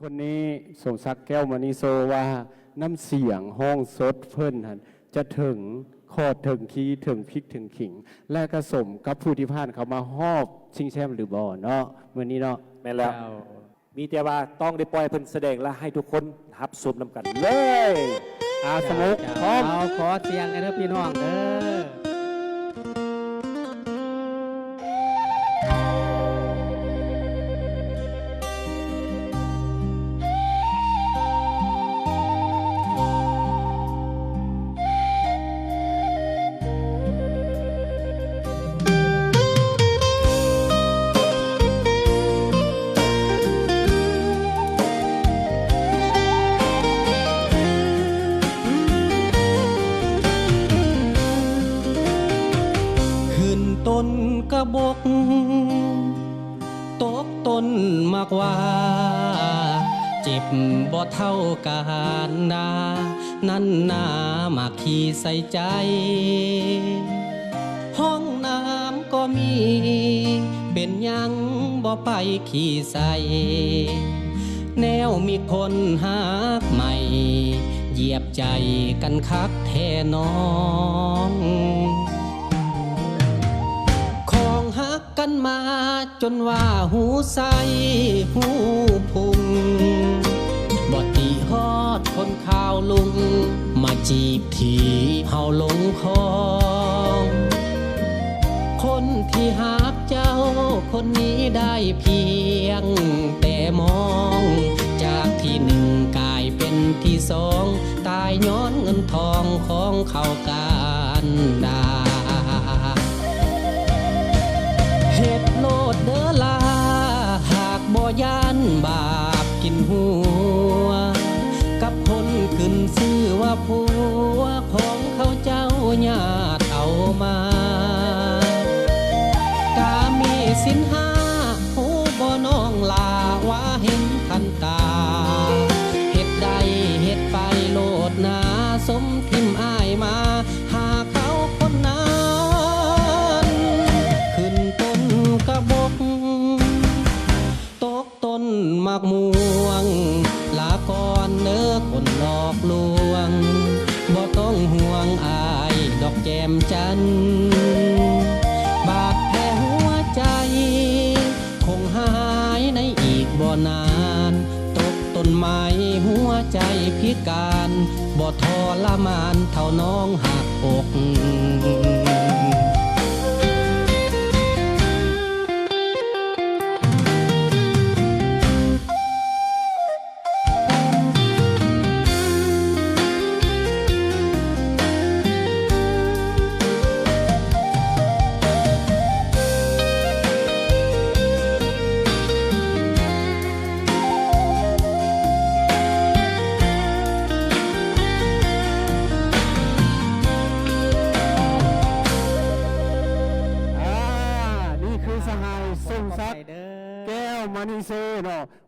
ຄົນນີ້ ສົມສັກ ແກ້ວມະນີໂຊ ວ່ານ້ຳສຽງຮ້ອງສົດເພິ່ນຫັ້ນ ຈະເຖິງຄອດເຖິງຄີ ເຖິງພິກເຖິງຂີງ ແລະ ກະສົມກັບຜູ້ທີ່ຜ່ານເຂົ້າມາຮອບຊິງແຊມຫຼືບໍ່ເນາະ ມື້ນີ້ເນາະ. ແມ່ນແລ້ວ ເຈົ້າ ມີແຕ່ວ່າຕ້ອງໄດ້ປ່ອຍເພິ່ນສະແດງ ແລະ ໃຫ້ທຸກຄົນຮັບຊົມນຳກັນເລີຍ. ອາ ສະໝຸກ ເຈົ້າ ພ້ອມ ເອົາ ຂໍສຽງແດ່ເດີພີ່ນ້ອງເດີ. ຂຶ້ນຕົ້ນກະບົກ ຕົກຕົ້ນໝາກຫວ້າ ເຈັບບໍ່ເທົ່າການນາ ນັ້ນນາມາຂີ້ໃສ່ໃຈ. ຫ້ອງນ້ຳກໍມີ ເປັນຫຍັງບໍ່ໄປຂີ້ໃສ່ ແນວມີຄົນຮັກໃໝ່ ຢຽບໃຈກັນຄັກແທ້ນ້ອງ ຂອງຮັກກັນມາ ຈົນວ່າຮູ້ໄສ້ຮູ້ພຸງ ບໍ່ຕິຮອດຄົນຂ່າວລຸງ ມາຈີບຖີບເຮົາລົງຄອງ. ຄົນທີ່ຮັກເຈົ້າຄົນນີ້ໄດ້ພຽງແຕ່ມອງ ຈາກທີໜຶ່ງກາຍເປັນທີສອງ ຕາຍຍ້ອນເງິນທອງຂອງເຂົາການດາ. ເຮັດໂລດເດີລາ ຫາກບໍ່ຢ້ານບາບກິນຫົວ ກັບຄົນຂຶ້ນຊື່ວ່າຜົວ ຂອງເຂົາເຈົ້າຍາດເອົາມາ. ກາເມສິນຫ້າ ຮູ້ບໍ່ນ້ອງຫຼ້າວ່າເຫັນທັນຕາ ເຮັດໄດ້ເຮັດໄປໂລດນາ ສົມຖິ້ມອ້າຍມາ ຫາເຂົາຄົນນັ້ນ ຂຶ້ນຕົ້ນກະບົກ ຕົກຕົ້ນໝາກມ່ວງ ລາກ່ອນເດີຄົນຫຼອກລວງ ບໍ່ຕ້ອງຫ່ວງອ້າຍດອກແຈ່ມຈັນ ບາດແຜຫົວໃຈ ຄົງຫາຍໃນອີກບໍ່ນານ ຕົກຕົ້ນໄມ້ຫົວໃຈພິການ ບໍ່ທໍລະມານເທົ່ານ້ອງຮັກອົກ. ອາ ນີ້ຄືສະຫາຍ ສົມສັກ ແກ້ວມະນີໂຊເນາະ.